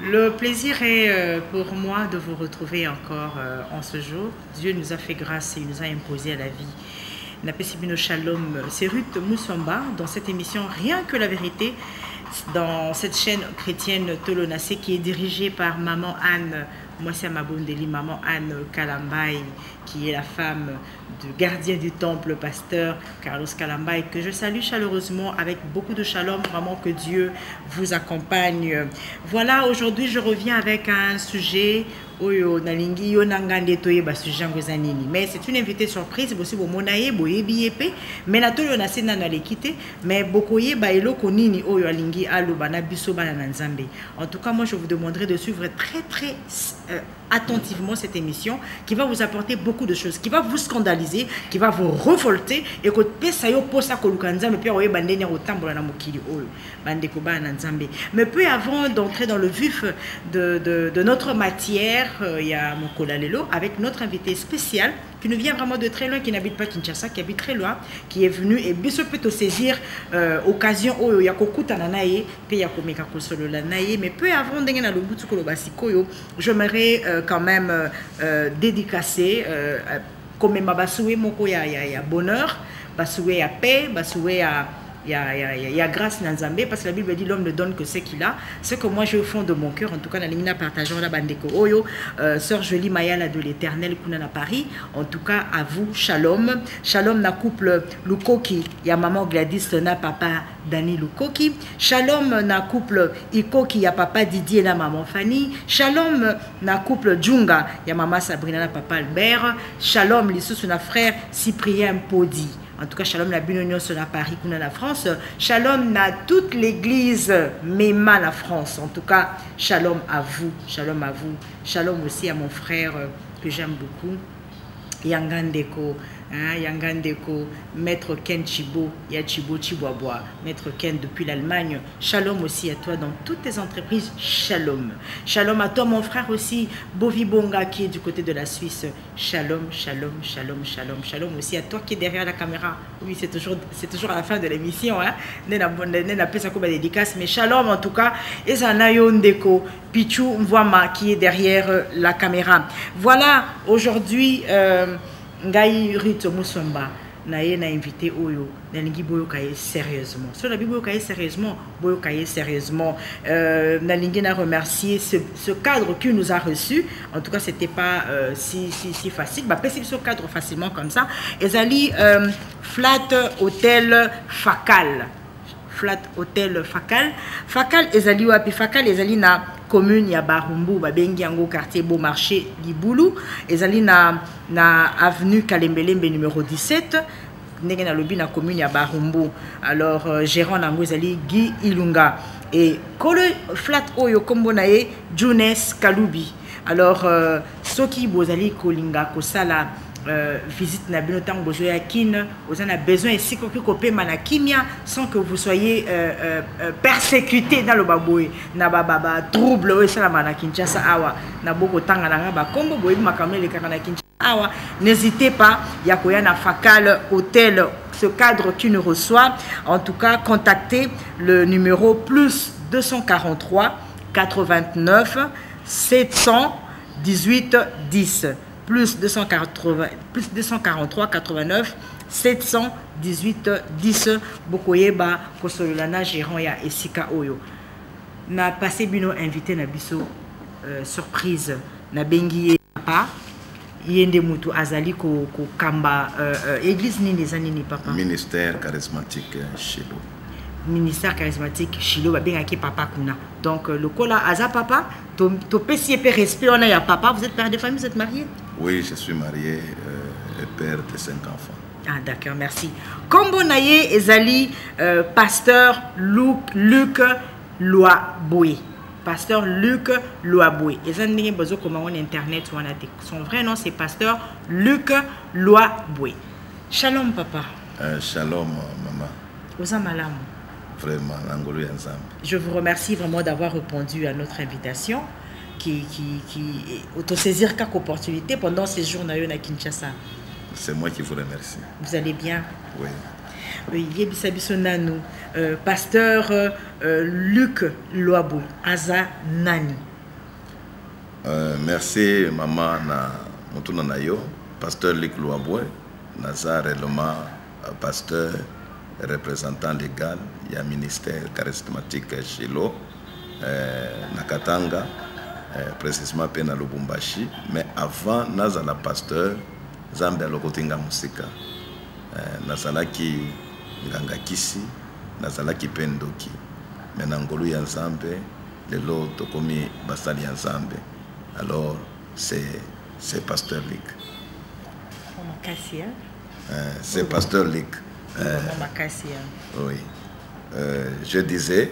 Le plaisir est pour moi de vous retrouver encore en ce jour. Dieu nous a fait grâce et il nous a imposé à la vie. Napesi bino shalom, c'est Ruth Moussomba dans cette émission Rien que la vérité, dans cette chaîne chrétienne Tolonacé qui est dirigée par Maman Anne Mwasi Mabondeli, Maman Anne Kalambay, qui est la femme du gardien du temple, pasteur Carlos Kalambay, que je salue chaleureusement avec beaucoup de shalom, vraiment que Dieu vous accompagne. Voilà, aujourd'hui je reviens avec un sujet oyo nalingi yo na nga nde toyeba sujet yango eza nini, mais c'est une invitée surprise. Bosi bomona ye, boyebi ye mpe, mais na toyo na se nano aleki te, mais bokoyeba eloko nini oyo alingi aloba na biso bana na Nzambe. En tout cas, moi, je vous demanderai de suivre très très attentivement cette émission qui va vous apporter beaucoup de choses, qui va vous scandaliser, qui va vous révolter et kopesa yo posa koluka Nzambe mpe oyeba ndenge ya kotambola na mokili oyo, bandeko bana na Nzambe. Mais peu avant d'entrer dans le vif de notre matière ya mokolo lelo avec notre invité spécial qui nous vient vraiment de très loin, qui n'habite pas Kinshasa, qui habite très loin, qui est venu et biso peut saisir occasion oyo ya kokutana na ye mpe ya komeka kosolola na ye. Mais peu avant, ndenge na lobutu koloba sikoyo, j'aimerais quand même dédicacer, komema basouhaits moko ya bonheur, basouhaits ya paix, basouhaits ya grâce na Nzambe, parce que la Bible dit: l'homme ne donne que ce qu'il a. Ce que moi j'ai au fond de mon cœur, en tout cas nalingi na partager na bandeko oyo, sœur Jolie Mayala de l'Éternel kuna na Paris, en tout cas à vous shalom. Shalom na couple Lukoki ya maman Gladys na papa Dani Lukoki. Shalom na couple Ikoki ya papa Didier na maman Fanny. Shalom na couple Djunga ya maman Sabrina na papa Albert. Shalom lisusu na frère Cyprien Podi. En tout cas, shalom na bino nyonso na Paris, kuna na France. Shalom na toute l'église Mema la France. En tout cas, shalom à vous, shalom à vous. Shalom aussi à mon frère que j'aime beaucoup, Yangandeko, hein, Yangandeko, Maître Ken Chibo, ya Chibo Chiboaboa, Maître Ken depuis l'Allemagne. Shalom aussi à toi dans toutes tes entreprises. Shalom. Shalom à toi, mon frère aussi, Bovi Bonga, qui est du côté de la Suisse. Shalom, shalom, shalom, shalom, shalom aussi à toi qui est derrière la caméra. Oui, c'est toujours à la fin de l'émission. Hein. Nena pesa ko ba dédicace, mais shalom en tout cas. Et ça ndeko, Pichu Mvoama qui est derrière la caméra. Voilà, aujourd'hui, ngai Ruth Musomba na ye na invité oyo nalingi boyoka ye sérieusement. So nabi boyoka ye sérieusement, boyoka ye sérieusement. Nalingi na remercier ce cadre qui nous a reçus. En tout cas, c'était pas si, si, si facile. Bapesi biso cadre facilement comme ça. Ezali Flat Hotel Facal. Flat Hotel Facal. Facal ezali wapi? Facal ezali na commune ya Barumbu, babengi yango quartier Beau Marché Libulu. Ezali na avenue Kalembelembe numéro 17, ndenge nalobi, na commune ya Barumbu. Alors, gérant nango ezali Guy Ilunga et kolo flat oyo kombo na ye Junes Kalubi. Alors, soki bozali kolinga kosala visite na bino ntango bozoya Kine, oza na besoin esika okoki kopema na kimia sans que vous soyez persécuté, naloba boye, na batrouble oyo esalama na Kinshasa awa, na bokotanga na nga bakombo, boyebi makambo elekaka na Kinshasa awa, n'hésitez pas ya koya na Facal Hotel, ce cadre qui nous reçoit. En tout cas, contactez le numéro plus 243 89 718 10, plus 280, plus 243 89 718 10. Bokoyeba kosolola na gérant ya esika oyo. Na passé bino invité na biso surprise, nabengi ye papa. Ye nde motu azali kokamba église nini? Eza nini, papa? Ministère charismatique Shilo. Ministère charismatique Shilo, babengaki papa kuna. Donc lokola aza papa, topesi ye mpe respect wana ya papa. Vous êtes père de famille? Vous êtes marié? Oui, je suis marié et père de cinq enfants. Ah d'accord, merci. Kombo na ye ezali pasteur Luc Loaboe. Pasteur Luc Loaboe eza ndenge bazokoma ngo na internet wana te. Son vrai nom, c'est pasteur Luc Loaboe. Shalom, papa. Shalom, maman. Oza malamu? Vraiment, na ngolu ya Nzambe. Je vous remercie vraiment d'avoir répondu à notre invitation qui autosaisir kaka opportunité pendant ces jours na yo na Kinshasa. C'est moi qui vous remercie. Vous allez bien? Oui. Oui, yebisa biso nanu, pasteur Luc Loaboe aza nani? Merci mama na motuna na yo. Pasteur Luc Luabwe, naza réellement pasteur représentant légal ya ministère charismatique Shilo na Katanga, précisément pe na Lubumbashi. Mais avant nazala pasteur, Nzambe alokoti nga mosika. Nazalaki nganga kisi, nazalaki pe ndoki. Mais na ngolu ya Nzambe, lelo tokomi basali ya Nzambe. Alors c'est pasteur Luc. Makasi, hein? C'est pasteur Luc. Makasi, hein? Oui. Je disais,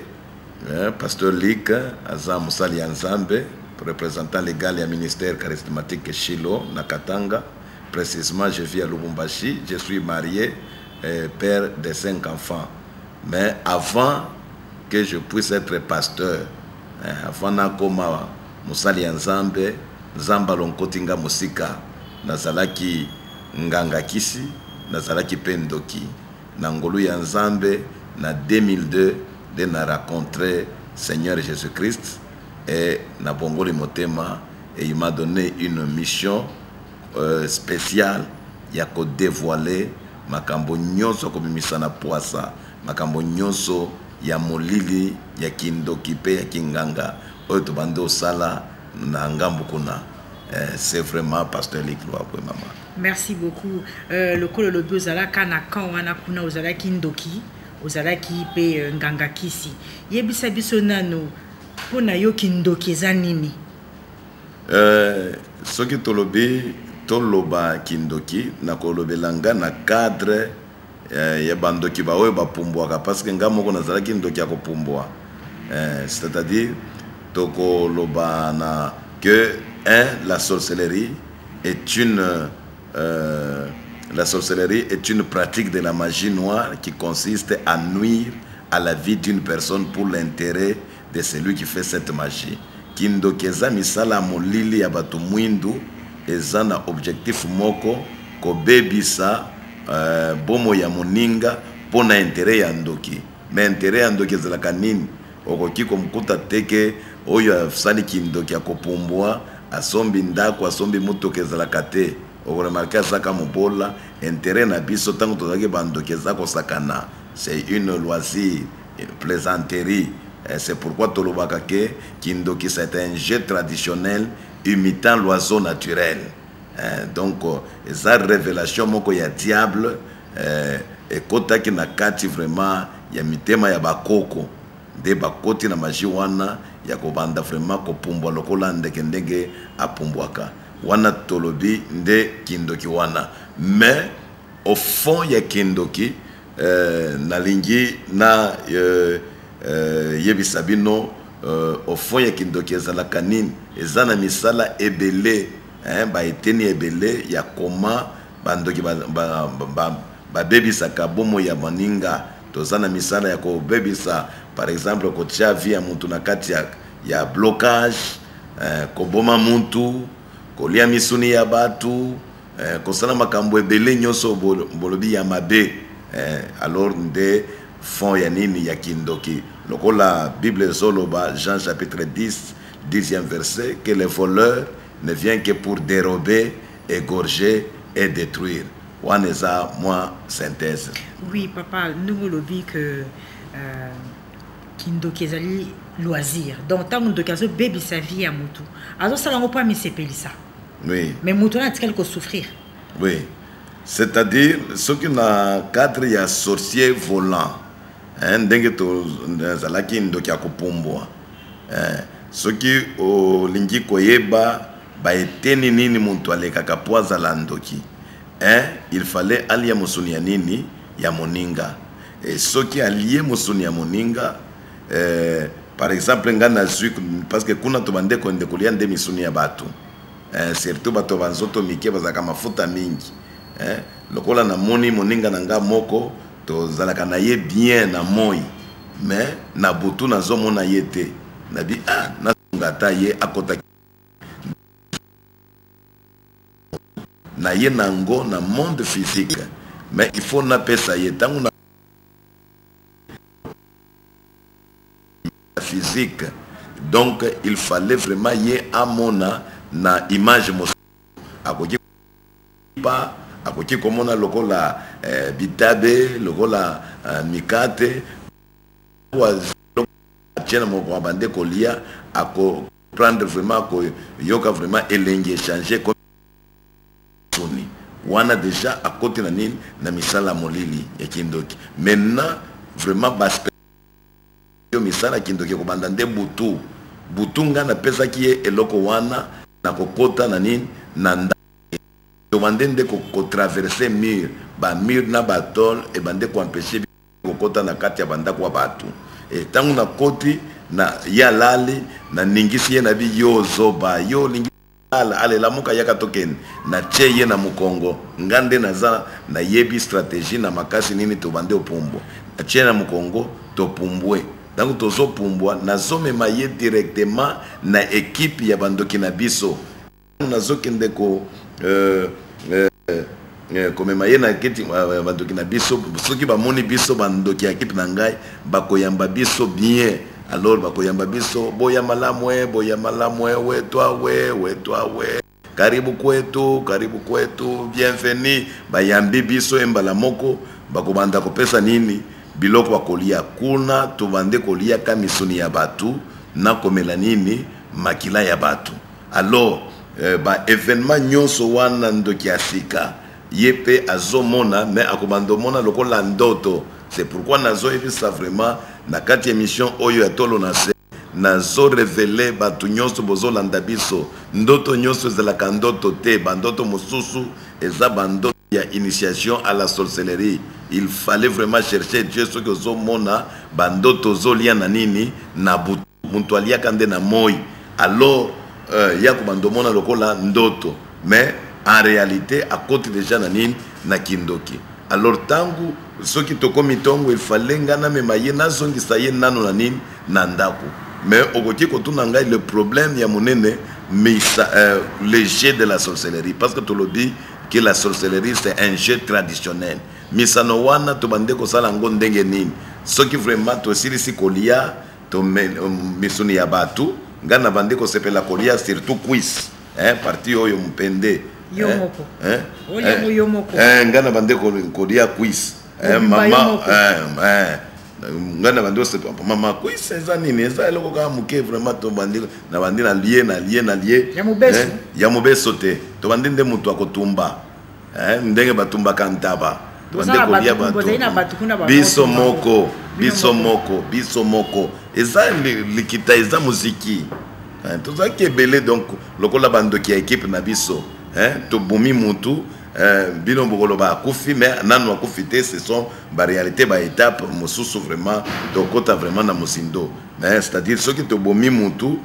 hein, pasteur Luc aza mosali ya Nzambe, représentant légal ya ministère charismatique Shilo na Katanga. Précisément, je vis à Lubumbashi, je suis marié, père de 5 enfants. Mais avant que je puisse être pasteur, hein, avant nakoma mosali ya Nzambe, Nzambe alongoti nga mosika, nazalaki nganga kisi, nazalaki pe ndoki. Na ngolu ya Nzambe, na 2002, de na rencontré Seigneur Jésus-Christ et na bongoli motema, et il m'a donné une mission spéciale ya ko dévoiler makambo nyonso kobimisa na poasa, makambo nyonso ya molili, ya kindoki pe ya kinganga oyo tobandi osala na ngambu kuna. C'est vraiment pasteur Luc Luabwe, maman. Merci beaucoup. Lokolo lobi ozalaka na camp wana kuna, ozalaki ndoki, ozalaki pe nganga kisi. Yebisa biso nano mpona yo kindoki eza nini? Soki tolobi toloba kindoki, nakolobela nga na cadre ya bandoki baoyo bapumbwaka, parce que nga moko nazalaki ndoki ya kopumbwa. C'est-à-dire tokoloba na que un, la sorcellerie est une la sorcellerie est une pratique de la magie noire qui consiste à nuire à la vie d'une personne pour l'intérêt de celui qui fait cette magie. Kindoki eza misala molili ya bato mwindu, eza na objectif moko, kobebisa bomo ya moninga mpo na intérêt ya ndoki. Mais intérêt ya ndoki ezalaka nini? Okoki komukuta teke oyo asali kindoki ya kopumbwa, asombi ndako, asombi motuka, ezalaka te. Okoremarquer azaka mobola. Intérêt na biso ntango tozalaki bandoki eza kosakana, c'est une loisir, une plaisanterie. C'est pourquoi tolobaka ke kindoki, c'est un jeu traditionnel imitant l'oiseau naturel. Donc eza révélation moko ya diable, ekotaki na kati vraiment ya mitema ya bakoko, nde bakoti na magie wana ya kobanda vraiment kopumbwa lokola ndeke ndenge apumbwaka wana. Tolobi nde kindoki wana. Mais au fond ya kindoki, nalingi na yebisa bino, au fond ya kindoki ezalaka nini? Eza na misala ebele, hein, baeteni ebele ya koma bandoki babebisaka bomoi ya baninga. Toza na misala ya kobebisa, par exemple kotia vie ya mutu na kati ya blocage, koboma mutu, kolia misuni ya bato, kosala makambo ebele nyonso bolobi ya mabe. Alors nde fond ya nini ya kindoki, lokola Bible ezoloba, Jean chapitre 10, 10e verset, que le voleur ne vient que pour dérober, égorger et détruire. Wana eza mwa synthèse. Oui papa, ndenge olobi que kindoki ezali loisir, donc ntango ndoki azobebisa vie ya motu, azosala yango mpo amisepelisa. Oui. Mais motu wana atikali kosouffrir. Oui, c'est-à-dire soki na cadre ya sorcier volant, hein, ndenge tozalaki ndoki ya kopumbwa, hein, soki olingi koyeba baeteni nini moto alekaka po azala ndoki, hein, il fallait alia mosuni ya nini, ya moninga. E soki alie mosuni ya moninga, par exemple nga nazwi, parce que kuna tobande konde kolia nde misuni ya bato, surtout bato banzoto mike bazalaka mafuta mingi, lokola namoni moninga na nga moko, tozalaka na ye bien na moi, mais na butu nazomona ye te, nabi ah, nasunga ata ye akota na ye nango na monde physique, mais il faut napesa ye ntango na physique. Donc il fallait vraiment ye amona na image mosusu. Akoki pa akoki komona lokola bitabe, lokola mikate, atie na moko, abande kolia, ako prendre vraiment, akoyoka vraiment elengi échange soni wana. Déjà akoti na nini? Na misala molili ya kindoki. Maintenant vraiment baspe yo misala ya kindoki ekobanda nde butu. Butu ngai napesaki ye eloko wana na kokota na nini? Na ndako. Tobande nde kotraverser mur, bamur na batôle ebande koempêcher kokota na kati ya bandako ya bato. E ntango nakoti na ye, alali, naningisi ye na bi: "Yo zoba, yo olingi ala, alelamuka, yaka tokende." Natie ye na mokongo. Nga nde naza nayebi stratégie na makasi nini tobande opumbwa. Natie na mokongo, topumbwe. Ntango tozopumbwa, nazomema ye directement na équipe ya bandoki na biso. Nazokende ko komema ye na kiti bandoki na biso. Soki bamoni biso bandoki ya équipe na ngai, bakoyamba biso bien. Alors bakoyamba biso: "Boya malamu e, boya malamu e, wetwa we, wetwa we, karibu kwetu, karibu kwetu, bienvenue." Bayambi biso embala moko, bakobanda kopesa nini? Biloko bakolia kuna. Tobande koliaka misuni ya bato na komela nini? Makila ya bato. Alors ba événement nyonso wana, ndoki ya sika ye mpe azomona, mais akobanda omona lokola ndoto. C'est pourquoi nazoyebisa vraiment na kati ya émission oyo ya Tolo na Se, nazorévéler bato nyonso bozolanda biso: ndoto nyonso ezalaka ndoto te. Bandoto mosusu eza bandoto ya initiation à la sorcellerie. Il fallait vraiment chercher Dieu. Soki ozomona bandoto ozolia na nini? Na butu. Moto aliaka nde na moi. Alors ya kobanda omona lokola ndoto, mais en réalité akoti déjà na nini? Na kindoki. Alors ntango soki tokomi ntongo, efale ngai namema ye, nazongisa ye nano na nini? Na ndako. Mais okoki kotuna ngai le problème ya monene, misa, le jeu de la sorcellerie, parce que tolobi que la sorcellerie, c'est un jeu traditionnel. Misano wana tobande kosala yango ndenge nini? Soki vraiment tosilisi kolia misuni ya bato, ngai na bande kosepela kolia surtout cuisse, hein, partie oyo mopende. Yo moko. Olia yo moko. Ngai na bande kolia cuisse, mama. Ngai na bandi osepela, mama, cuisse eza nini? Eza eloko kaka moke. Vraiment tobandi, na bandi na lie, na lie, na lie. Ya mobeso. Ya mobeso te. Tobandi nde moto akotumba, ndenge batumbaka ntaba. Tobandi kolia bato biso moko, biso moko, biso moko. Eza likita, eza moziki, tozalaki ebele. Donc lokola bandoki ya équipe na biso, tobomi mutu, bino bokoloba akufi, mais nanu akufi te. Ce sont baréalité, baétape mosusu vraiment tokota vraiment na mosindo. Mais c'est-à-dire soki tobomi mutu,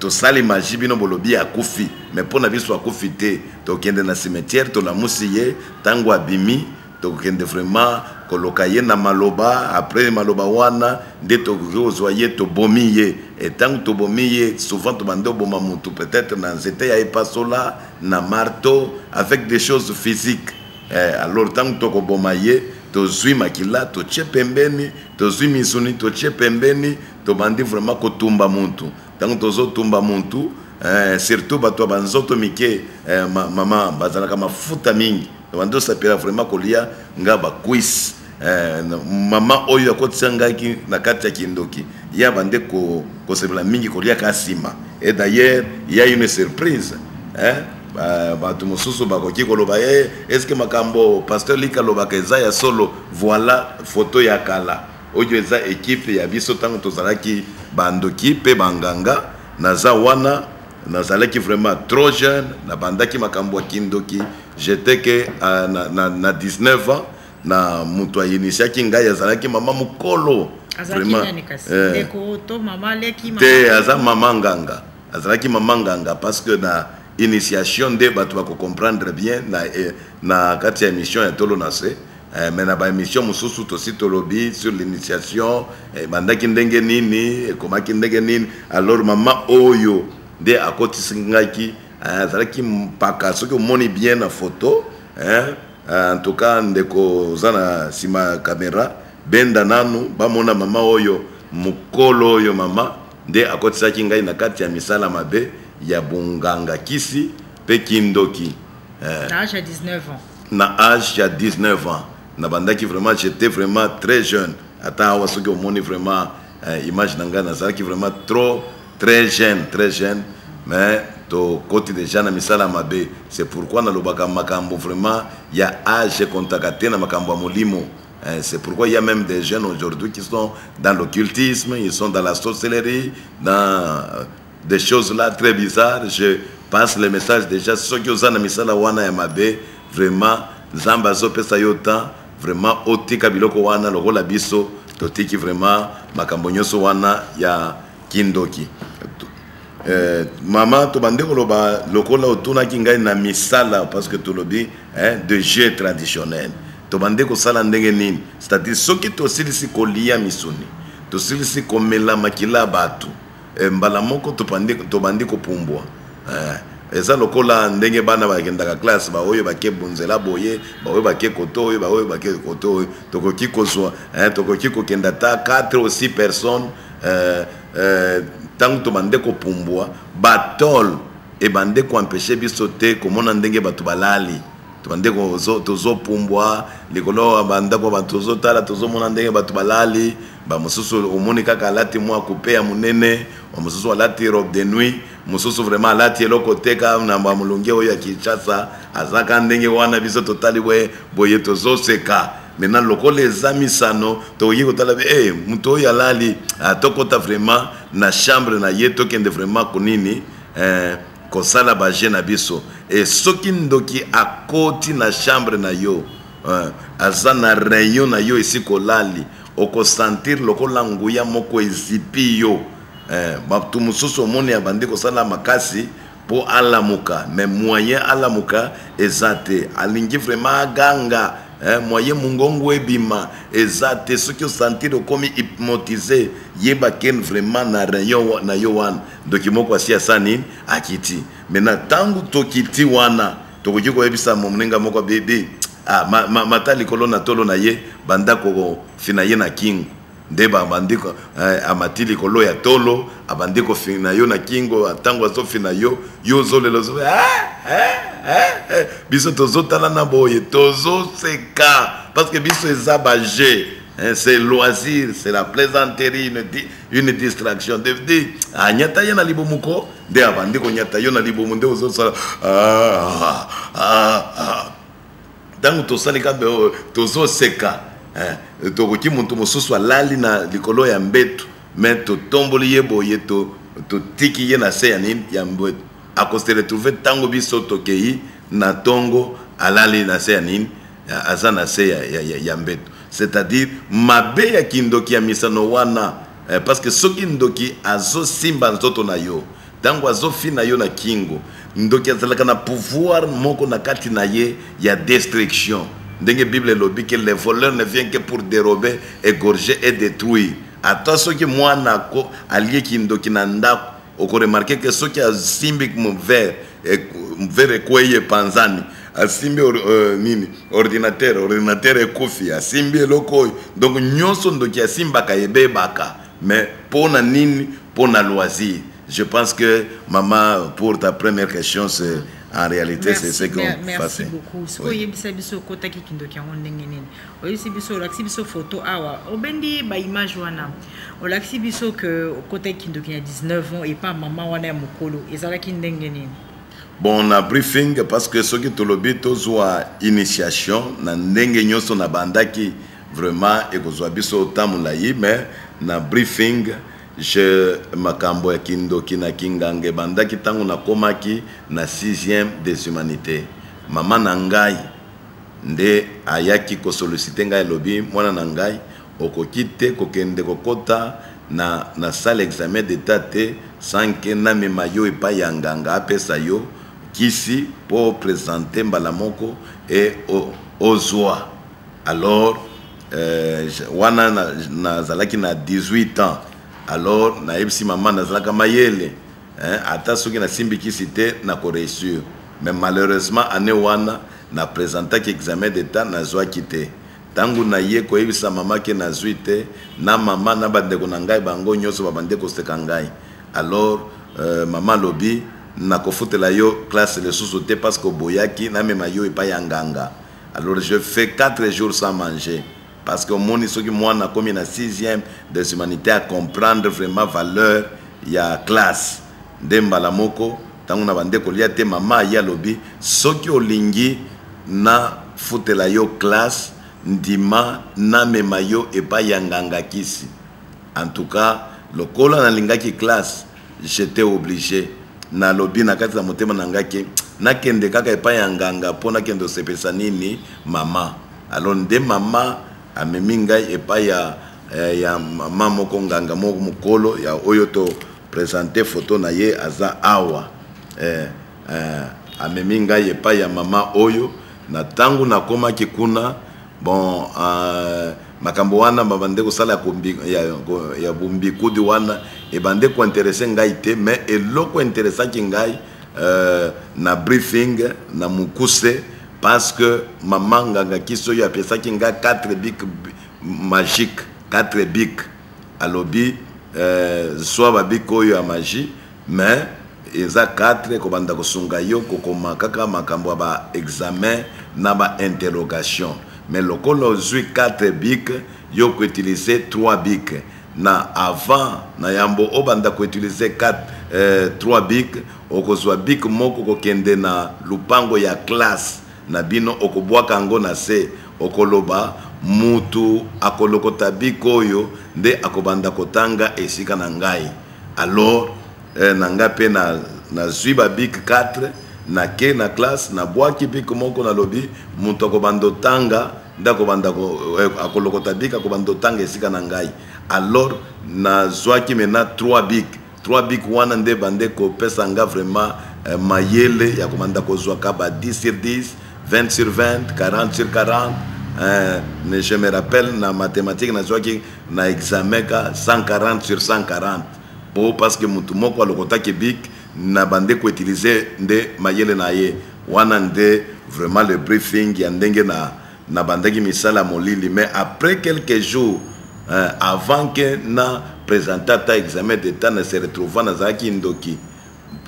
tosali magie, bino bolobi akufi, mais mpo na biso akufi te. Tokende na cimetière, tolamusi ye. Ntango abimi, tokokende vraiment koloka ye na maloba. Après maloba wana nde tokoki kozwa ye, tobomi ye. E ntango tobomi ye, souvent tobandi oboma motu peut-être na nzete ya epasola, na marteau, avec des choses physiques. Alors ntango tokoboma ye, tozwi makila, totie pembeni, tozwi misuni, totie pembeni, tobandi vraiment kotumba muntu. Ntango tozotumba muntu, surtout bato ya banzoto mike, mama, bazalaka mafuta mingi. Tobandi osapela vraiment kolia nga bacuisse. Mama oyo akotisa ngai na kati ya kindoki, ye abande kosepela mingi koliaka nsima. Et d'ailleurs, il y a une surprise, hein? Bato mosusu bakoki koloba ye: "Est-ce makambo pasteur Lika alobaka eza ya solo?" Voilà photo ya kala oyo eza équipe ya biso ntango tozalaki bandoki mpe banganga. Naza wana, nazalaki vraiment trop jeune, nabandaki makambo ya kindoki, j'étais que na 19 ans. Na moto ainitiaki ngai azalaki mama mokolo. Te, aza mama nganga, azalaki mama nganga, parce que na initiation nde bato bakocomprendre bien na kati ya émission ya Tolo na Se. Mais na baémission mosusu tosi tolobi sur l'initiation, ebandaki ndenge nini, ekomaki ndenge nini. Alors mama oyo nde akotisi ngaki, azalaki mpaka. Soki omoni bien na photo, hein, en tout cas ndeko oza na nsima ya caméra, benda nanu bamona mama oyo. Mokolo oyo mama nde akotisaki ngai na kati ya misala mabe ya bonganga kisi mpe kindoki. Na âge ya 19 ans? Na âge ya 19 ans nabandaki. Vraiment, j'étais vraiment très jeune. Ata awa soki omoni vraiment image na ngai, nazalaki vraiment trop très jeune, très jeune, mais tokoti déjà na misala mabe. C'est pourquoi nalobaka makambo vraiment ya âge ekontaka te na makambo ya molimo. C'est pourquoi il y a même des jeunes aujourd'hui qui sont dans l'occultisme, ils sont dans la sorcellerie, dans des choses là très bizarres. Je passe le message déjà: soki oza na misala wana ya mabe, vraiment Nzambe azopesa yo temps vraiment otika biloko wana lokola biso totiki vraiment makambo nyonso wana ya kindoki. Mama, tobandi koloba lokola otunaki ngai na misala, parce que tolobi, hein, de jeu traditionnel. Tobandi kosala ndenge nini? C'est-à-dire soki tosilisi kolia misuni, tosilisi komela makila ya bato, mbala moko tobandi kopumbwa. Eza lokola ndenge bana bakendaka classe, baoyo bake bonzela boye, baoyo bake koto oyo, baoyo bake koto oyo. Tokoki kozwa, tokoki kokenda ta 4 ou 6 personnes. Ntango tobande kopumbwa, batole ebande koempêcher biso te komona ndenge bato balali. Tobande tozopumbwa likolo ya bandako, bato tozotala, tozomona ndenge bato balali. Bamosusu omoni kaka alati mwa coupe ya monene, bamosusu alati robe de nuit, mosusu vraiment alati eloko te, ka na bamolongi oyo ya Kinshasa, azaka ndenge wana. Biso totali boye boye, tozoseka. Maintenant, lokola eza misano, tokoki kotala be moto oyo alali, tokota vraiment na chambre na ye, tokende vraiment konini, kosala bajeu na biso. E soki ndoki akoti na chambre na yo, aza na rayon na yo esika olali, okosentir lokola nguya moko ezipi yo. Bato mosusu omoni abandi kosala makasi mpo alamuka, mais moyen alamuka eza te. Alingi vraiment aganga, moyen mongongo ebima eza te. Soki osentir okomi hypnotisé, yeba ke vraiment na rayon na yo wana ndoki moko asi asa nini, akiti. Maintenant, ntango tokiti wana, tokoki koyebisa moninga moko bebe, mata likolo na tolo na ye, banda kofina ye na kingo. Nde babandi amati likolo ya tolo, abandi kofina yo na kingo. Ntango azofina yo, yo ozolela, ozo eh, eh, eh. Biso tozotala na boye, tozoseka, parce que biso eza bajeu, hein, c'est loisir, c'est la plaisanterie, une distraction. De anyata ye na libumu ko, nde abandi konyata yo na libumu, nde ozosala ah, ah, ah. Ntango tosali kambe, tozoseka. Tokoki moto mosusu alali na likolo ya mbeto, mais totomboli ye boye, totiki ye na se ya nini, ya mbeto. Akose retrouver ntango biso tokei na ntongo, alali na se ya nini, aza na se ya mbeto. C'est-à-dire mabe ya kindoki ya misano wana, parce que soki ndoki azosimba nzoto na yo, ntango azofina yo na kingo, ndoki azalaka na pouvoir moko na kati na ye ya destruction. Ndenge Bible elobi ke le voleur ne vient que pour dérober, égorger et détruire. Ata soki mwana ko alieki ndoki na ndako, okoremarquer ke soki asimbi verre, verre ekwei, epanzani. Asimbi nini, ordinateur, ordinateur ekufi. Asimbi eloko oyo. Donc nyonso ndoki asimbaka ebebaka. Mais mpo na nini? Mpo na loisir. Je pense que, maman, pour ta première question, c'est en réalité c'est ce qu'on Merci beaucoup. Soki oyebisa biso okotaki kindoki yango ndenge nini? Oyebisi biso, olakisi biso photo awa, obendi baimage wana, olakisi biso ke okotaki kindoki na 19 ans epa mama wana ya mokolo. Ezalaki ndenge nini? Bon, na briefing, parce que soki tolobi tozwa initiation na ndenge nyonso na bandaki, vraiment ekozwa biso temps molai. Mais na briefing, je makambo ya kindoki na kinganga ebandaki ntango nakomaki na 6e des humanités. Mama na ngai nde ayaki kosolliciter ngai, elobi: "Mwana na ngai, okoki te kokende kokɔta na salle examen d'état te sans ke namema yo epai ya nganga, apesa yo kisi mpo présenter mbala moko e ozwa." Alors wana nazalaki na 18 ans. Alors nayebisi mama, nazalaka mayele, hein, ata soki nasimbi kisi te, nakoréussir. Mais malheureusement, année wana naprésentaki examen d'état, nazwaki te. Ntango naye koyebisa mama ke nazwi te, na mama na bandeko na ngai bango nyonso babandi koseka ngai. Alors mama alobi: nakofutela yo classe lisusu te parce que oboyaki namema yo epai ya nganga. Alors je fais 4 jours sans manger, parce que omoni, soki mwana akomi na 6e des humanités, à comprendre vraiment valeur ya classe. Nde mbala moko, ntango na bande kolia te, mama aye, alobi: soki olingi nafutela yo classe, ndima namema yo epai ya nganga kisi. En tout cas, lokola nalingaki classe, j'étais obligé. Nalobi na kati na motema na ngai ke nakende kaka epai ya nganga mpo nakende kosepelisa nini? Mama. Alors nde mama amemi ngai epai ya mama moko, nganga moko mokolo ya oyo to présente photo na ye, aza awa. Amemi ngai epai ya mama oyo. Na ntango nakomaki kuna, bon, makambo wana babande kosala ya bombikudi wana ebande kointéresser ngai te. Mais eloko intéressaki ngai, na briefing na mokuse, parce que mama nganga kisi oyo apesaki ngai 4 bic magique, 4 bic. Alobi zwa babic oyo ya magie, mais eza 4, kobanda kosunga yo kokoma kaka makambo ya baexamen na bainterrogation. Mais lokola ozwi 4 bic, yo koutiliser 3 bic. Na avant na yambo obanda koutiliser 4 3 bic, okozwa bic moko, kokende na lupango ya classe na bino, okobwaka yango na se, okoloba: mutu akolokota bic oyo nde akobanda kotanga esika na ngai. Alors na ngai mpe nazwi babic 4, nake na classe, nabwaki bic moko, nalobi: moto akobanda otanga nde akobanda akolokota bic, akobanda otanga esika na ngai. Alors nazwaki maintenant 3 bic. 3 bic wana nde bande kopesa nga vraiment mayele ya kobanda kozwaka ba 10 sur 10, 20 sur 20, 40 sur 40. Je me rappelle, na mathématique nazwaki na examen ka 140 sur 140, po parce que motu moko alokotaki bic, na bande koutiliser nde mayele na ye wana. Nde vraiment le briefing ya ndenge na bandaki misala molili. Mais après quelques jours, avant que na présenter ata examen d'état, na se retrouva nazalaki ndoki.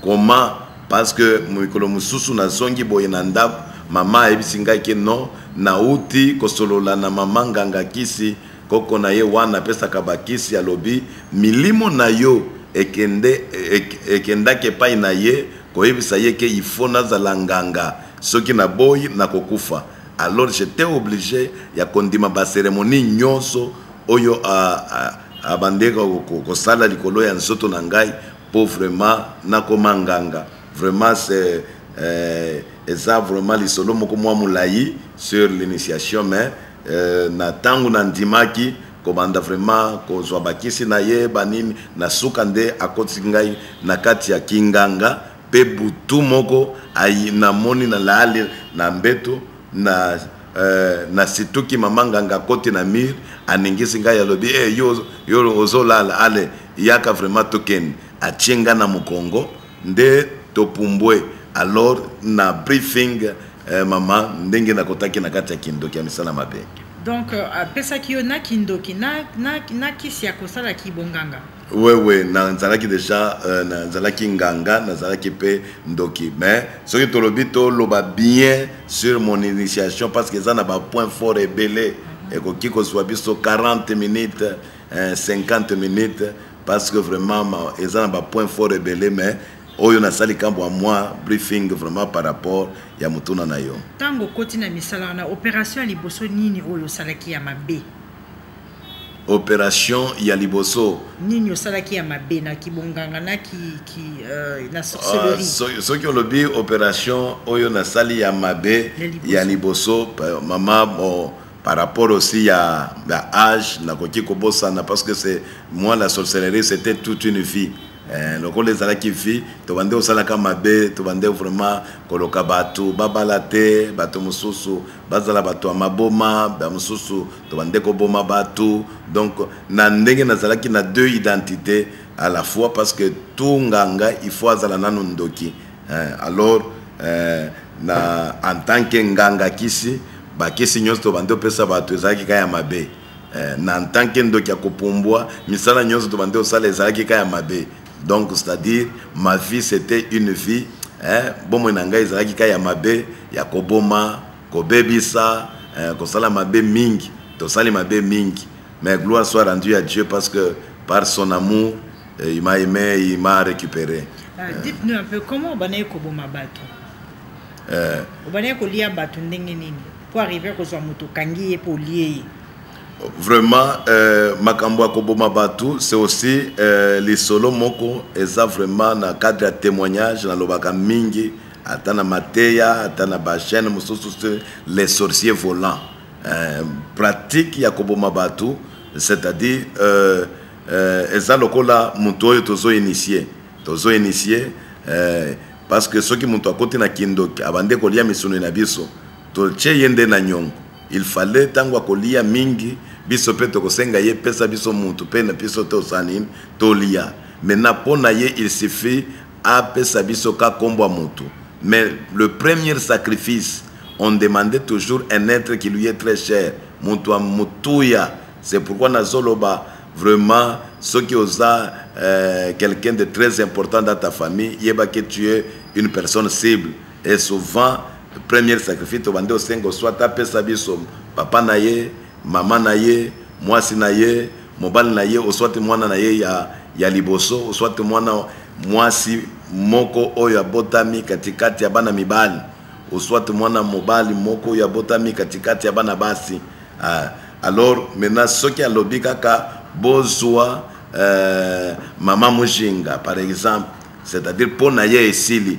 Comment? Parce que mikolo mosusu nazongi boye na ndako, mama ayebisi ngai ke non, nauti kosolola na mama nganga kisi, koko na ye wana apesaka bakisi. Alobi milimo na yo ekende, ekendaki epai na ye koyebisa ye ke il faut nazala nganga, soki naboyi nakokufa. Alors j'étais obligé ya kondima bacérémonie nyonso oyo abandeka kosala likolo ya nzoto na ngai mpo vraiment nakoma nganga. Vraiment, c'est eza vraiment lisolo moko mwa molai sur l'initiation. Mais na ntango nandimaki kobanda vraiment kozwa bakisi na ye banini, na suka nde akotisi ngai na kati ya kinganga. Mpe butu moko namoni nalaali na mbeto, na situki, mama nganga akoti na mur, aningisi ngai, alobi: hey, yo ozolala, ale yaka vraiment tokende. Atie ngai na mokongo nde topumbwe. Alors na briefing, mama, ndenge nakotaki na kati ya kindoki ya misala mabe. Donc apesaki yo na kindoki na kisi ya kosala kibonganga? Oui, nazalaki déjà nazalaki nganga, nazalaki mpe ndoki. Mais soki tolobi, toloba bien sur mon initiation, parce que eza na bapoint fort ebele, ekoki kozwa biso 40 minutes, 50 minutes, parce que vraiment eza na bapoint fort ebele. Mais oyo nasali kambo ya mwa briefing vraiment par rapport ya motuna na yo. Ntango okoti na misala wana, opération ya liboso nini oyo osalaki ya mabe? Opération ya liboso? Nini osalaki ya mabe na kibonganga na ki na sorcellerie? Soki olobi opération oyo nasali ya mabe ya liboso, mama, bon, par rapport aussi ya âge, nakoki kobosana, parce que c'est moi, la sorcellerie, c'était toute une vie. Lokola ezalaki vie, tobande kosalaka mabe, tobande vraiment koloka bato babala te, bato mosusu bazala bato ya maboma, bamosusu tobande koboma bato. Donc na ndenge nazalaki na deux identités à la fois, parce que tout nganga, il faut azala nanu ndoki. Alors na en tant que nganga kisi, Bakisi nyonso tobandi opesa bato ezalaki kaka ya mabe. Na en tant que ndoki ya kopumbwa, misala nyonso tobandi osala ezalaki kaka ya mabe. Donc c'est-à-dire ma vie, c'était une vie, hein, bomoi na ngai ezalaki kaka ya mabe, ya koboma, kobebisa, kosala mabe mingi. Tosali mabe mingi, mais gloire soit rendue à Dieu, parce que par son amour, il m'a aimé, il m'a récupéré. Dites-nous un peu comment obandaki koboma bato, obandaki kolia bato ndenge nini po arriver kozwa moto, okangi ye mpo olie ye? Vraiment, makambo ya koboma bato, c'est aussi lisolo moko eza vraiment na cadre ya témoignage. Nalobaka mingi, ata na mateya, ata na bachaîne mosusu, les sorciers volants. Pratique ya koboma bato, c'est-à-dire eza lokola moto oyo tozo initier, parce que soki moto akoti na kindoki, abandi kolia misuni na biso, totie ye nde na nyongo. Il fallait ntango akolia mingi, biso mpe tokosenga ye: pesa biso mutu mpe na biso tosala nini? Tolia. Maintenant, mpo na ye, il suffit apesa biso ka kombo ya mutu. Mais le premier sacrifice, on demandait toujours un être qui lui est très cher, mutu ya motuya. C'est pourquoi nazoloba vraiment, soki oza quelqu'un de très important dans ta famille, yeba que tu es une personne cible. Et souvent, premier sacrifice, tobandi osenga soit apesa biso papa na ye, mama na ye, mwasi na ye, mobali na ye, oswat mwana na ye ya liboso, oswat mwana mwasi moko oyo abotami katikati ya bana mibali, oswat mwana mobali moko oyo abotami katikati ya bana basi. Ah, alors maintenant, soki alobi kaka bozwa mama Mujinga par exemple, c'est-à-dire mpo na ye esili.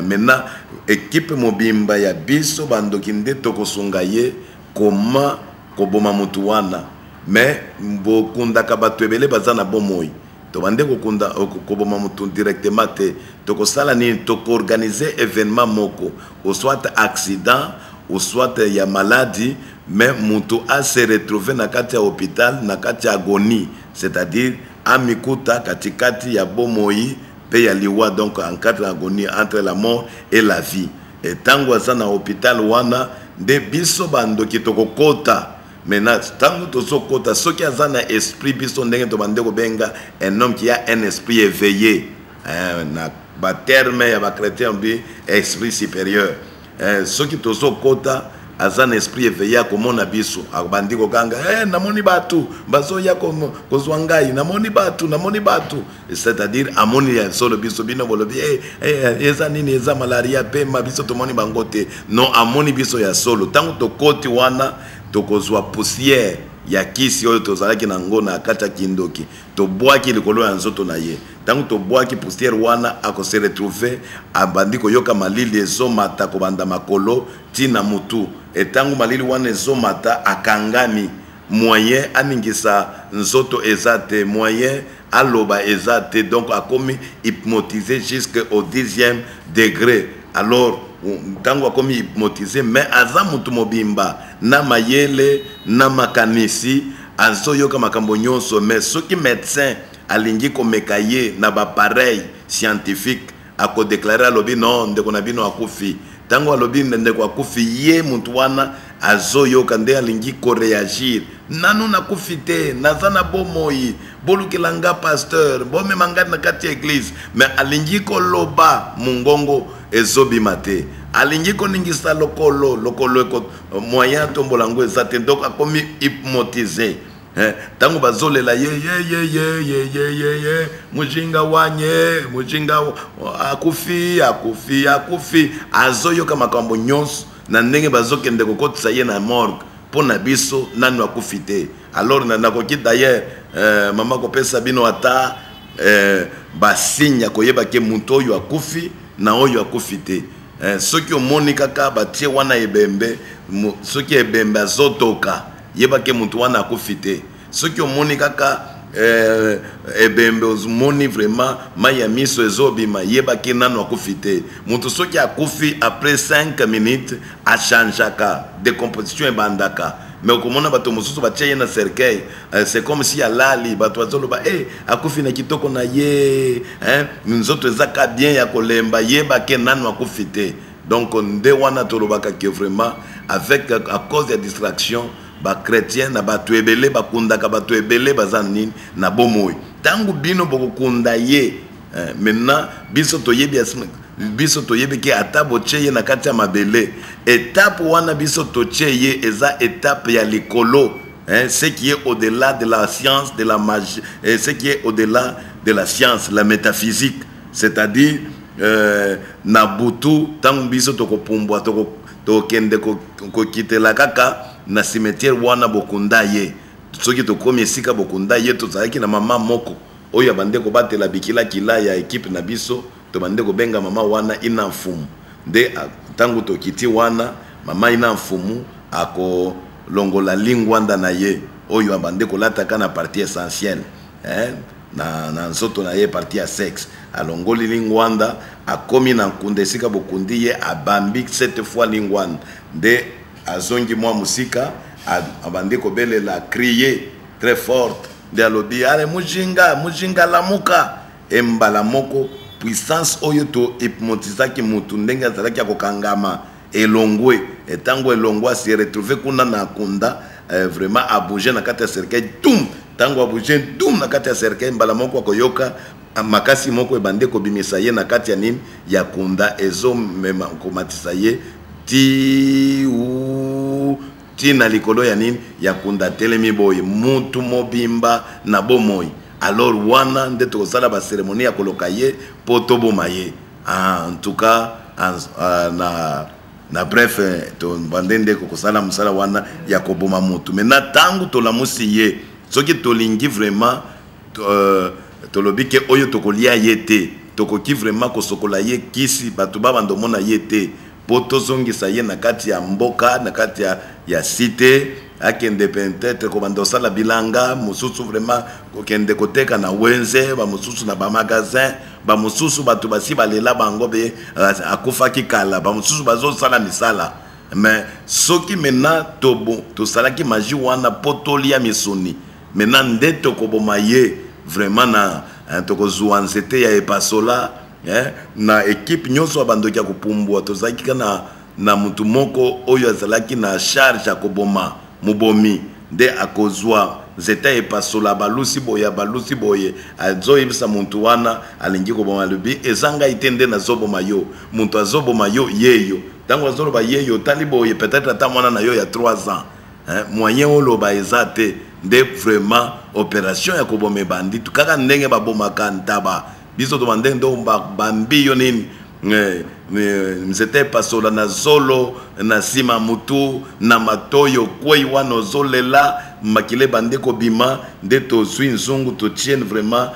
Maintenant, équipe mobimba ya biso bandoki nde tokosunga ye koma koboma motu wana. Mais bokundaka bato ebele baza na bomoi. Tobande kokunda, koboma motu directement te. Tokosala nini? Tokoorganiser événement moko, ou soit accident, ou soit ya maladie, mais motu ase retrouve na kati ya hôpital, na kati ya agonie, c'est-à-dire amikuta katikati ya bomoi mpe ya liwa, donc en cadre agonie, entre la mort et la vie. Et ntango aza na hôpital wana, nde biso bandoki tokokota. Maintenant, ntango tozokota, soki aza na esprit, biso ndenge tobande kobenga un homme qui a un esprit éveillé, hein, na baterme ya bachrétien bi esprit supérieur, hein, soki tozokota, aza na esprit éveillé, akomona biso, abandi kokanga: hey, namoni bato bazoya kozwa ngai, namoni bato, namoni bato. C'est-à-dire amoni ya solo biso. Bino bolobi: hey, hey, eza nini? Eza malaria, pema, biso tomoni bango te. Non, amoni biso ya solo. Ntango tokoti wana, tokozwa poussière ya kisi oyo tozalaki nango na kati ya kindoki, tobwaki likolo ya nzoto na ye. Ntango tobwaki poussière wana, akose retrouver, abandi koyoka malili ezomata kobanda makolo ntina mutu. Etango malili wana ezomata, akangami, moyen aningisa nzoto eza te, moyen aloba eza te, donc akomi hypnotisé jusqu'au 10e degré. Alors ntango akomi hypnotisé, mais aza motu mobimba na mayele na makanisi, azoyoka makambo nyonso. Mais soki médecin alingi komeka ye na baappareil scientifique, akodéclarer, alobi: non, ndeko na bino akufi. Ntango alobi ndeko akufi, ye motu wana azoyoka nde alingi koréagir: nanu nakufi te, naza na bomoi, bolukela nga pasteur, bomema nga na kati ya église. Mais alingi koloba, mongongo ezobima te. Alingi koningisa lokolo, lokolo moyen atombola yango eza te. Donc akomi hypnotisé. Ntango bazolela ye: ye ye ye ye ye ye ye, mujinga wanye, mujinga akufi, akufi, akufi, azoyoka makambo nyonso na ndenge bazokende kokotisa ye na morgue. Mpo na biso, nanu akufi te. Alors nakoki d'ailleurs, mama, kopesa bino ata basigne ya koyeba ke moto oyo akufi na oyo akufi te. Soki omoni kaka batie wana ebembe, soki ebembe azotoka, yeba ke moto wana akufi te. Soki omoni kaka ebembe, omoni vraiment mai ya miso ezobima, yebaki nano akufi te. Moto soki akufi, après 5 minutes achangeaka, décomposition ebandaka. Mais okomona bato mosusu batia ye na cercueil, c'est comme si alali, bato bazoloba: e akufi na kitoko na ye, hein? Nzoto ezaka bien ya kolemba, yebake nano akufi te. Donc nde wana tolobaka ke vraiment Avec à cause ya distraction, bachrétien na bato ebele bakundaka bato ebele baza nini na bomoi. Ntango bino bokokunda ye, maintenant biso toyebi, biso toyebi ke ata botie ye na kati ya mabele, étape wana biso totie ye eza étape ya likolo, hein, ce qui est au-delà de la science, de la magie, et ce qui est au-delà de la science, la métaphysique, c'est-à-dire na butu, ntango biso tokopumbwa, tokende kokitela kaka na cimetière wana bokunda ye. Soki tokomi esika bokunda ye, tozalaki na mama moko oyo abande kobatela bikilakila ya ekipe na biso, tobande kobenga mama wana Ina Mfumu. Nde ntango tokiti wana, mama Ina Mfumu akolongola lingwanda na ye oyo abande kolataka na partie essentielle, eh, na nzoto na ye, partie ya sexe. Alongoli lingwanda, akomi na nkunda esika bokundi ye, abambi sept fois lingwanda, nde azongi mwa mosika, abandi kobelela, crier très forte. Nde alobi: "Ale mujinga, mujinga, lamuka!" Embala moko, puissance oyo tohypnotisaki mutu ndenge azalaki ya kokangama elongwe. Ntango elongwe, ase retrouve kuna na kunda, vraiment abouge na kati ya cercueil, tum. Ntango abouge, tum, na kati ya cercueil, mbala moko akoyoka makasi moko ebandi kobimisa ye na kati ya nini, ya kunda, ezomema komatisa ye ti u ti na likolo ya nini, ya kunda. Telemi boye, mutu mobimba na bomoi. Alors wana nde tokosala bacérémonie ya koloka ye mpo toboma ye. Ah, en tout cas na bref, tobande nde kosala mosala wana ya koboma mutu. Maintenant, ntango tolamusi ye, soki tolingi vraiment, tolobi ke oyo tokolia ye te, tokoki vraiment kosokola ye kisi, bato babanda omona ye te, mpo tozongisa ye na kati ya mboka, na kati ya cité, akende peut-être kobanda kosala bilanga mosusu, vraiment kokende koteka na wenze, bamosusu na bamagasin, bamosusu bato basi balela bango be akufaki kala, bamosusu bazosala misala. Mais soki maintenant tosalaki magie wana mpo tolia misuni, maintenant nde tokoboma ye vraiment na tokozwa nzete ya epasola, na ekipe nyonso ya bandoki ya kopumbwa. Tozalaki kaka na mutu moko oyo azalaki na charge ya koboma, mobomi. Nde akozwa nzete ya epasola, balusi boye, abalusi boye, azoyebisa motu wana alingi koboma, alobi: "Eza ngai te nde nazoboma yo, moto azoboma yo yeyo." Ntango azoloba yeyo, otali boye, peut-être ata mwana na yo ya 3 ans, hein, moyen oloba eza te. Nde vraiment opération ya koboma ebandi, kaka ndenge babomaka ntaba. Biso toba ndenge ndo bambi yo nini, nzete epasola na zolo, na nsima mutu, na matoyi, okwei wana, ozolela, makila ebandi kobima. Nde tozwi nzungu, totie vraiment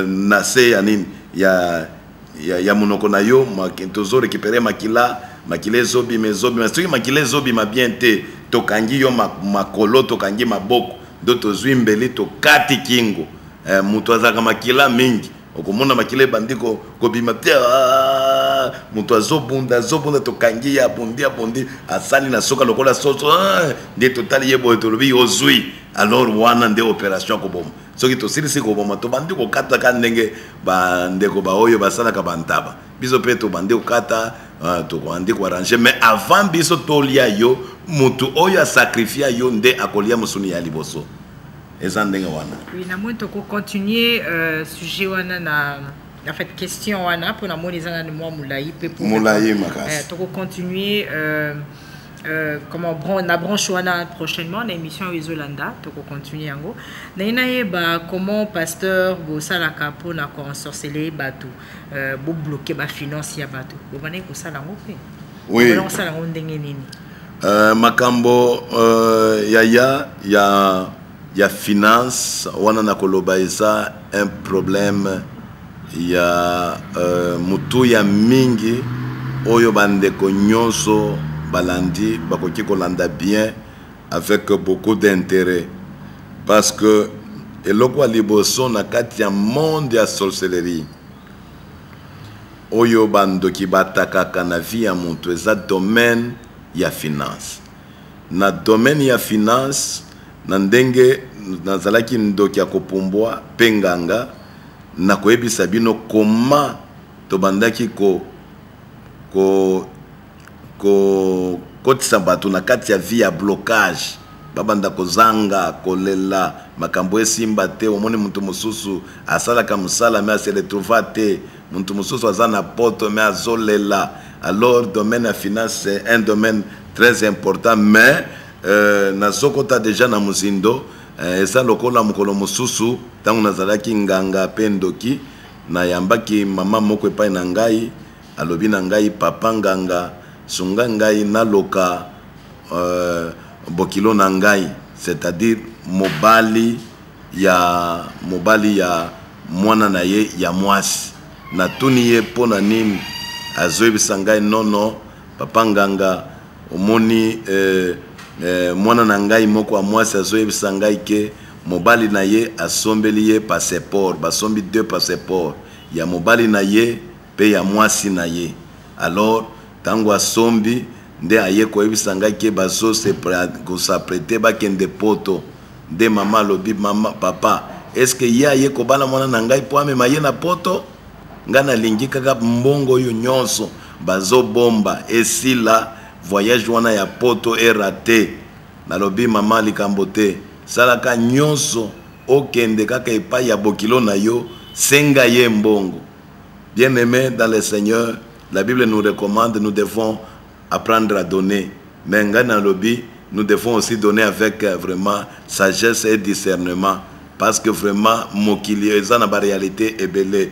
na se ya nini, ya monoko na yo, tozorécupérer makila. Makila ezobima, ezobima. Soki makila ezobima bien te, tokangi yo makolo, tokangi maboko, ndo tozwi mbeli, tokati kingo. Moto azalaka makila mingi, okomona makila ebandi kobima te. Ah, moto azobunda, azobunda, tokangi ye, abundi, abundi, asali na soka lokola soso. Ah, nde totali ye boye, tolobi: "Ozwi." Alors wana nde opération ya koboma. Soki tosilisi koboma, tobandi kokataka ndenge bandeko baoyo basalaka bantaba. Biso mpe tobandi kokata, tobandi koarranger. Mais avant biso tolia yo, motu oyo asacrifier yo nde akolia mosuni ya liboso. Eza ndenge wana. Oui, namoni tokocontinue sujet wana na, en fait, question wana, mpo namoni eza nani mwa molai mpe. Molai makasi. Tokocontinue comment, na branche wana prochainement na émission oyo ezolanda, tokocontinue yango. Naye nayeba comment, pasteur, bosalaka mpona koensorceler bato, bobloquer bafinance ya bato. Bobandaki kosala yango mpe? Oui. Kosala yango ndenge nini? Makambo yaya ya finance wana, na koloba eza un problème ya motuya mingi oyo bandeko nyonso balandi bakoki kolanda bien avec beaucoup d'intérêt, parce que eloko ya liboso na kati ya monde ya sorcellerie oyo bandoki batakaka na vie ya moto eza domaine ya finance. Na domaine ya finance, na ndenge nazalaki ndoki ya kopumbwa mpe nganga, nakoyebisa bino koma tobandaki ko Kokotisa bato na kati ya vie ya blocage, babanda kozanga, kolela, makambo esimba te. Omoni moto mosusu asalaka mosala mais ase retrouva te, moto mosusu aza na poto mais azolela. Alors domaine ya finance, c'est un domaine très important, mais nazokota déjà na mozindo. Eza lokola mokolo mosusu, ntango nazalaki nganga mpe ndoki, nayambaki mama moko epai na ngai. Alobi na ngai: "Papa nganga, sunga ngai naloka bokilo na ngai, c'est-à-dire mobali ya mwana na ye ya mwasi." Natuni ye mpo na nini. Azoyebisa ngai: "Nono, papa nganga, omoni mwana na ngai moko ya mwasi azoyebisa ngai ke mobali na ye asombeli ye passeport, basombi deux passeport, ya mobali na ye mpe ya mwasi na ye. Alors ntango asombi, nde aye koyebisa ngai ke bazos'apprêter bakende Poto." Nde mama alobi: "Mama, papa, est-ce ye aye kobala mwana na ngai mpo amema ye na Poto? Ngai nalingi kaka mbongo oyo nyonso bazobomba esila, voyage wana ya Poto erater." Nalobi: "Mama, likambo te, salaka nyonso, okende kaka epai ya bokilo na yo, senga ye mbongo." Bien aimé dans le Seigneur, la Bible nous recommande, nous devons apprendre à donner, mais ngai nalobi, nous devons aussi donner avec vraiment sagesse et discernement, parce que vraiment mokili eza na baréalité ebele.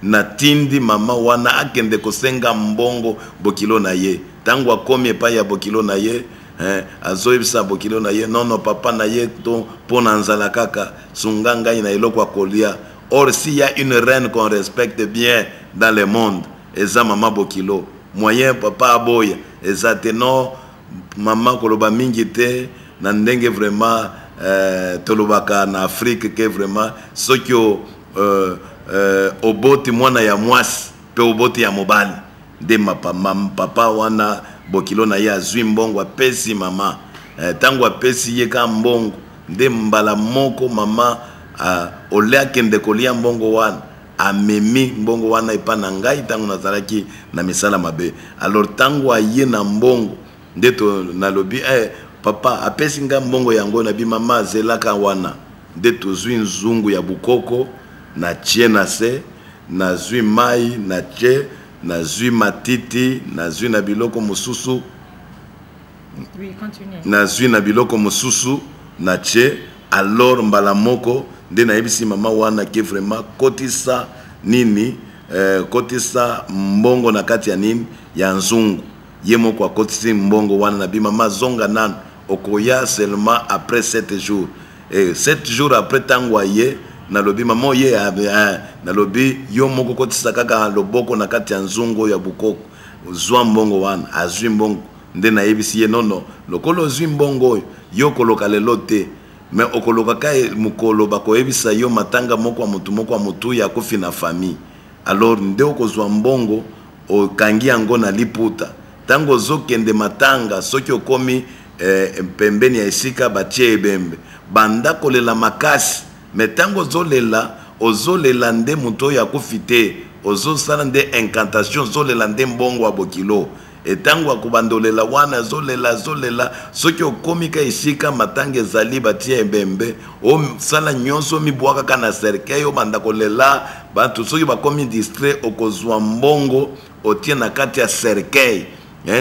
Natindi mama wana akende kosenga mbongo bokilo na ye. Ntango akomi epai ya bokilo na ye, azoyebisa bokilo na ye: "Nono, papa na ye to mpo na nzala kaka, sunga ngai na eloko ya kolia." Or s'il y a une reine qu'on respecte bien dans le monde, eza mama bokilo. Moyen papa aboya eza te. No mama koloba mingi te na ndenge vraiment tolobaka na Afrique ke vraiment soki oboti mwana ya mwasi mpe oboti ya mobali. Nde papa wana, bokilo na ye, azwi mbongo, apesi mama. Ntango apesi ye ka mbongo, nde mbala moko mama ole akende kolia mbongo wana, amemi mbongo wana epa na ngai ntango nazalaki na misala mabe. Alors ntango aye na mbongo, nde to nalobi: "Papa apesi ngai mbongo yango." Nabi: "Mama, azelaka wana." Nde tozwi nzungu ya bukoko, natie na se, nazwi mai, natie, nazwi matiti, nazwi na biloko mosusu. Oui, continue. Nazwi na biloko mosusu, natie. Alors mbala moko nde nayebisi mama wana ke vraiment kotisa nini, kotisa mbongo na kati ya nini, ya nzungu. Ye moko akotisi mbongo wana. Nabi: "Mama, zonga nanu, okoya seulement après 7 jours." Et 7 jours après, ntango aye, nalobi: "Mama, oye, nalobi yo moko kotisa kaka loboko na kati ya nzungu oyo ya bukoko, zwa mbongo wana." Azwi mbongo. Nde nayebisi ye: "Nono, lokola ozwi mbongo oyo, yo koloka lelo te, mais okoloka ka mokolo bakoyebisa yo matanga moko ya motu moko ya motuya akufi na famille. Alors nde okozwa mbongo, okangi yango na liputa. Ntango ozokende matanga, soki okomi pembeni ya esika batie ebembe, banda kolela makasi. Mais ntango ozolela, ozolela nde moto oyo akufi te, ozosala nde incantation, ozolela nde mbongo ya bokilo. Etango akobandolela wana, azolela, azolela, soki okomi ka esika matanga ezali, batia ebembe, osala nyonso, omibwaka kaka na cercueil, obanda kolela. Bato soki bakomi distrait, okozwa mbongo, otie na kati ya cercueil,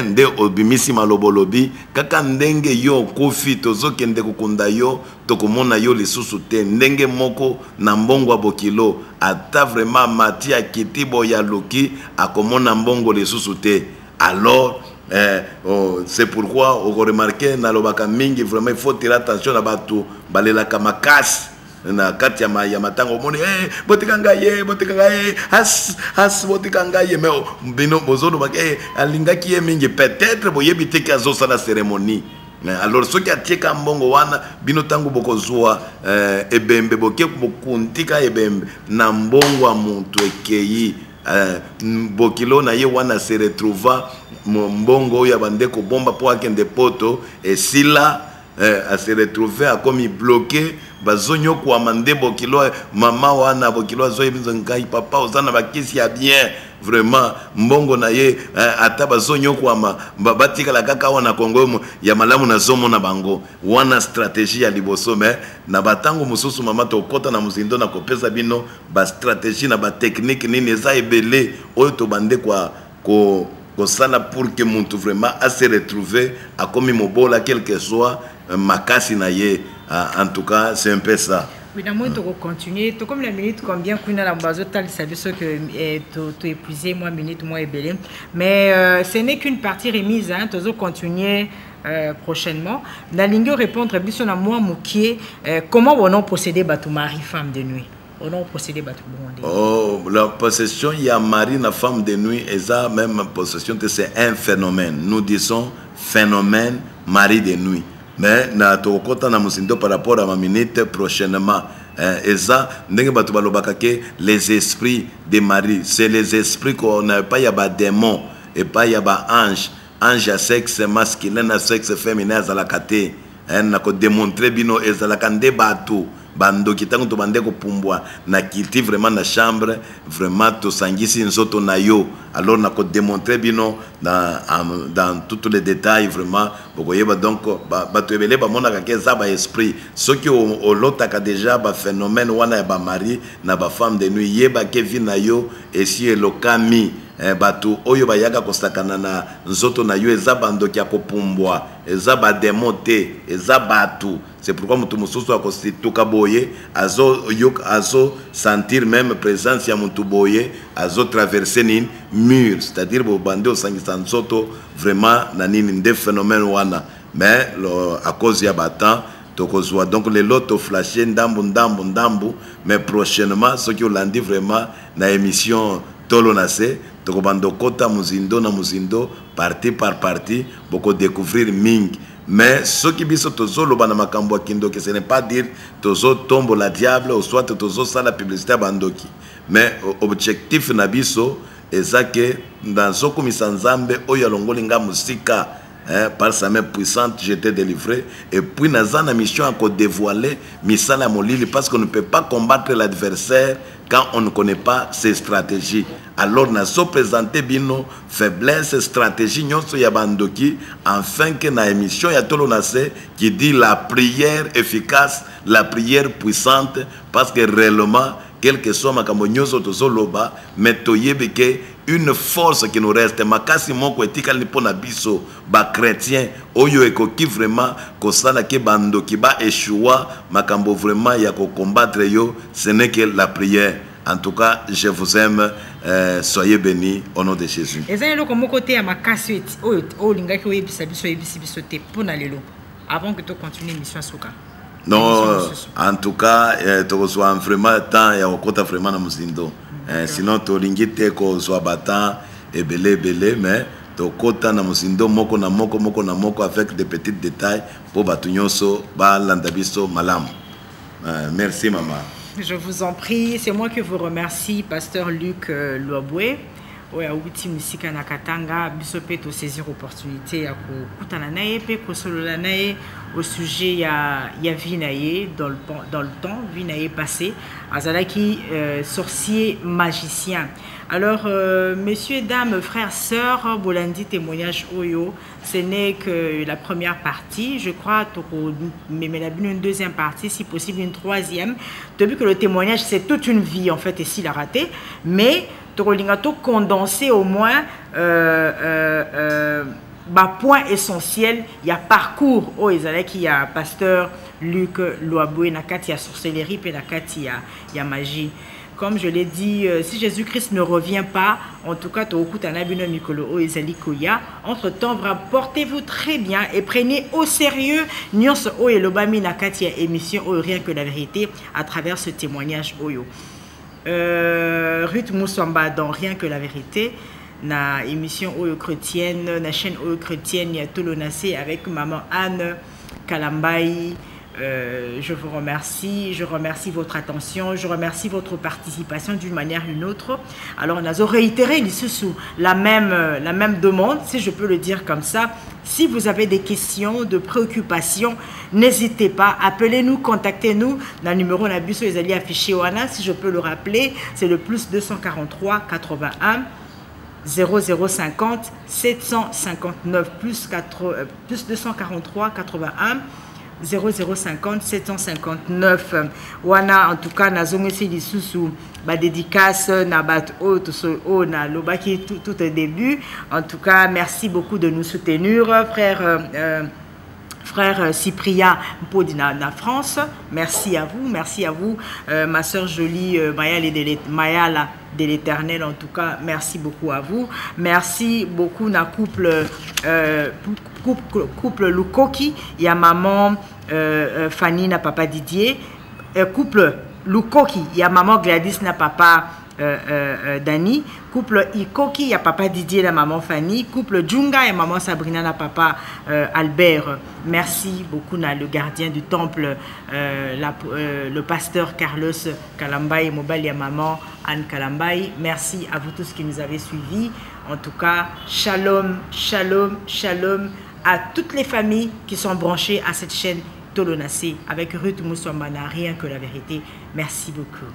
nde obimisi malobolobi kaka ndenge yo okufi, tozokende kokunda yo, tokomona yo lisusu te. Ndenge moko na mbongo ya bokilo, ata vraiment mati akiti boye, aluki, akomona mbongo lisusu te." Alors oh, c'est pourquoi okoremarquer nalobaka mingi vraiment, il faut tirer attention na bato balelaka makasi na kati ya matanga. Omoni: hey, botika ngai ye, botika ngai ye, as as, botika ngai ye." Mais bino bozolobaka: hey, alingaki ye mingi." Peut-être boyebi te ke azosala cérémonie. Alors soki atieka mbongo wana, bino ntango bokozwa ebembe, boke bokuntika ebembe na mbongo ya moto ekei, bokilo na ye wana se retrouva mbongo oyo abande kobomba mpo akende Poto esila, ase retrouve akomi bloqué, bazonyokwama. Nde bokilo, mama wana bokilo azoyebisa ngai: "Papa, oza na bakisi ya bien." Vraiment mbongo na ye ata bazonyokwama, batikala kaka awa na Congo ya malamu, nazomona bango wana. Stratégie ya liboso. Mais na batango mosusu, mama, tokɔta na mozindo na kopesa bino bastratégie na batechnique nini eza ebele oyo tobande kwa kosala pour que mutu vraiment ase retrouver akomi mobola, quel que soit makasi na ye. En tout cas, c'est un peu ça. Oui, namoni tokocontinue. Tokomi na minute combien kuna na bazotalisa biso que toépuisé mwa minute mwa ebele? Mais ce n'est qu'une partie remise, hein, tozocontinue prochainement. Nalingi répondre biso na mwa mokie comment bono posséder bato mari, femme de nuit, ono posséder bato bonde. Oh, la possession ya mari na femme de nuit eza même possession te, c'est un phénomène. Nous disons phénomène mari de nuit, mais na tokokɔta na mosindo par rapport à ma minute prochainement. Eza ndenge bato balobaka ke les esprits de mari, c'est les esprits qu'on a epai ya badémon, epai ya baange. Ange ya sexe masculin na sexe féminin azalaka te. Na kodémontrer bino, ezalaka nde bato bandoki. Ntango tobande kopumbwa na kiti vraiment na chambre, vraiment tosangisi nzoto na yo, alors na kodémontrer bino dans tous les détails, vraiment bokoyeba. Donc bato ebele bamonaka ke eza baesprit. Soki olotaka déjà baphénomène wana ya bamari na bafemme de nuit, yeba ke vie na yo esi elokami. Bato oyo bayaka kosakana na nzoto na yo eza bandoki ya kopumbwa, eza badémon te, eza bato. C'est pourquoi moto mosusu akosituka boye, azoyoka, azosentir même présence ya motu boye, azotraverse nini, mur, c'est-à-dire bobande osangisa nzoto vraiment na nini, nde phénomène wana. Mais à cause ya batemps tokozwa, donc lelo toflashe ndambu ndambu ndambu, mais prochainement, soki olandi vraiment na émission Tolo na Se, tokobanda okota mozindo na mozindo, partie par partie, bokodécouvrir mingi. Mais soki biso tozoloba na makambo ya kindoki, ce n'est pas dire tozotombola diable ou soit tozosala publicité ya bandoki, mais objectif na biso eza ke nazokumisa Nzambe oyo alongoli nga mosika, hein, par sa main puissante j'étais délivré. Et puis naza na mission ya kodévoiler misala ya molili, parce qu'on ne peut pas combattre l'adversaire quand on ne connaît pas ses stratégies. Alors nazoprésente bino faiblesse, stratégie nyonso ya bandoki, afin que na émission ya Tolo na Se qui dit la prière efficace, la prière puissante, parce que réellement, quel que soit makambo nyonso tozoloba, mais toyebi ke une force qui nous reste, makasi moko etikali mpo na biso bachrétien oyo ekoki vraiment kosala ke bandoki baéchoua makambo vraiment ya kocombattre yo, ce n'est que la prière. En tout cas, je vous aime, soyez bénis au nom de Jésus. Eza eloko moko te ya makasi oyo olingaki oyebisa biso, oyebisi biso te mpo na lelo, avant que tocontinue émission suka? Non, en tout cas, tokozwa vraiment temps ya kokota vraiment na mozindo. Sinon tolingi te kozwa batemps ebele ebele, mais tokota na mozindo moko na moko, moko na moko, avec des petits détails mpo bato nyonso balanda biso malamu. Merci mama. Je vous en prie, c'est moi qui vous remercie, pasteur Luc Luabwe oyo awuti mosika na Katanga. Biso mpe tosaisir opportunité ya kokutana na ye mpe kosolola na ye au sujet ya vie na ye dans le temps, vie na ye passé, azalaki sorcier magicien. Alors messieurs, dames, frères, sœurs, bolandi témoignage oyo, ce n'est que la première partie, je crois. Tokomemela bino une deuxième partie, si possible une troisième. Depuis que le témoignage, c'est toute une vie en fait, et s'il a raté, mais tokolinga tocondenser au moins bapoint essentiel ya parcours oyo ezalaki ya pasteur Luc Luabwe na kati ya sorcellerie mpe na kati ya magie. Comme je l'ai dit, si Jésus-Christ ne revient pas, en tout cas, tokutana bino mikolo oyo ezali koya. Entre temps, portez-vous très bien et prenez au sérieux nyonso oyo elobami na kati ya émission oyo Rien que la vérité, à travers ce témoignage oyo. Ruth Moussamba dans Rien que la vérité, na émission oyo chrétienne, na chaîne oyo chrétienne ya Tolo na Se avec maman Anne Kalambai. Je vous remercie, je remercie votre attention, je remercie votre participation d'une manière ou d'une autre. Alors, on a réitéré sous la même demande, si je peux le dire comme ça. Si vous avez des questions, de préoccupations, n'hésitez pas, appelez-nous, contactez-nous. Le numéro na biso ezali affiché wana, si je peux le rappeler, c'est le plus 243 81 0050 759 plus 4 plus 243 81 0050 759. Wana en tout cas nazongisi lisusu ba dédicace na bato oyo toso oyo nalobaki tout, tout au début. En tout cas, merci beaucoup de nous soutenir, frère frère Cyprien Mpodi na France. Merci à vous, merci à vous, ma soeur Jolie Mayala de l'Éternel. En tout cas, merci beaucoup à vous. Merci beaucoup na couple Lukoki, il y a maman Fanny na papa Didier, couple Lukoki, il y a maman Gladys na papa Dani, couple Ikoki, il y a papa Didier la maman Fanny, couple Djunga et maman Sabrina la papa Albert. Merci beaucoup na le gardien du temple, le pasteur Carlos Kalambaye, mobali ya maman Anne Kalambaye. Merci à vous tous qui nous avez suivis. En tout cas, shalom, shalom, shalom à toutes les familles qui sont branchées à cette chaîne Tolonacé avec Ruth Moussambana, rien que la vérité. Merci beaucoup.